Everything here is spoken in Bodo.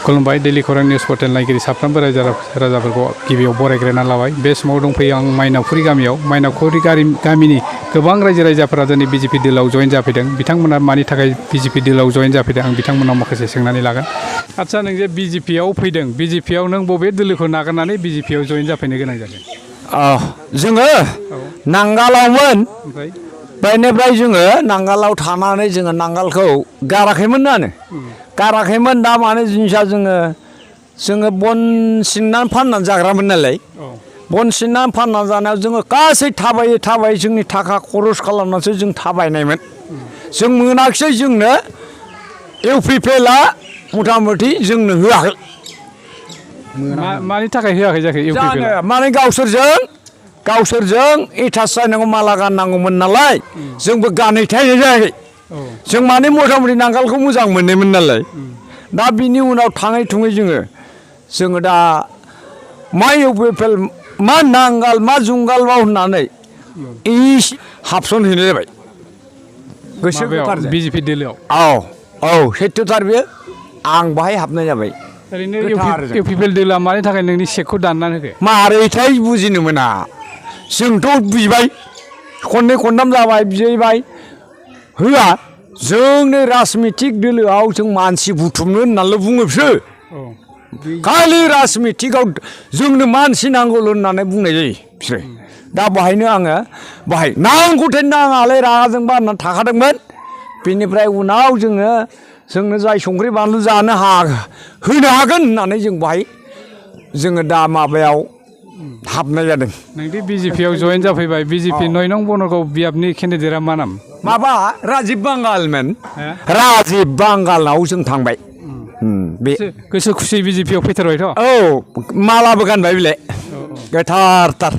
खुलुमबाय दैलि खौरां निउस पर्टेल नायगिरि साफ्रोमबो रायजो राजाफोरखौ गिबियाव बरायग्रोना लाबाय। बे समाव दंफैयो आं माइनावखुरि गामियाव। माइनावखुरि गामिनि गोबां रायजो राजाफोरा दिनै बिजेपि दोलोआव जयेन जाफैदों। बिथांमोना मानि थाखाय बिजेपि दोलोआव जयेन जाफैदों आं बिथांमोनाव माखासे सोंनानै लागोन। आदसा नों जे बिजेपिआव फैदों, बिजेपिआव नों बबे दोलोखौ नागारनानै बिजेपिआव जयेन जाफैनो गोनां जादों? जोङो नांगालावमोन, ओमफ्राय बेनिफ्राय जोङो नांगालाव थानानै जोङो नांगालखौ गाराखैमोन दा माने जिनिसा जोङो बन सिननानै फाननानै जाग्रामोन नालाय। बन सिननानै फाननानै जानायाव जोङो गासै थाबायै जोंनि थाखा खरस खालामनानैसो जों थाबायनायमोन। जों मोनाखिसै, जोंनो इउपिपिएलआ मथा मथि जोंनो होआखै। मानि थाखाय होआखै जाखो इउपिपिएलआ? माने गावसोरजों एटाच जानांगौ, माला गाननांगौमोन नालाय जोंबो गानहैथायनाय जायाखै। जों माने मथा मथि नांगालखौ मोजां मोननायमोन नालाय। दा बिनि उनाव थाङै थुङै जोङो दा मा इउपिपिएल मा नांगाल मा जुंगाल होननानै हाबसनहैनाय जाबाय गोसो गोथारजों बिजेपि दोलोआव। औ सैथोथार बेयो। आं बाहाय हाबनाय जाबाय। ओरैनो इउपिपिएल दोलोआ मानि थाखाय नोंनि चेकखौ दाननानै होखो? मारैथाय बुजिनो मोना। जोंथ' बिबाय, खननै खनथाम जाबाय बिबाय, होआ। जोंनि राजनितिक दोलोआव जों मानसि बुथुमनो होननानैल' बुङो बिसोर। खालि राजनितिकआव जोंनो मानसि नांगौल' होननानै बुंनाय जायो बिसोरो। दा बेहायनो आङो नांगौथाय नाङालै रागाजोंबा होननानै थाखादोंमोन। बेनिफ्राय उनाव जोंनो जाय संख्रि बानलु जानो होनो हागोन होननानै जोङो दा माबायाव हाबनाय जादों। नोंदि बिजेपिआव जयेन जाफैबाय, बिजेपि 9 नं बनगाव बियाबनि केन्डिडेटआ मा नाम? राजिब बांगालमोन। राजिब बांगालाव जों थांबाय। गोसो खुसि बिजेपिआव फैथारबायथ'? औ, मालाबो गानबाय बिलाय। गोथारथार।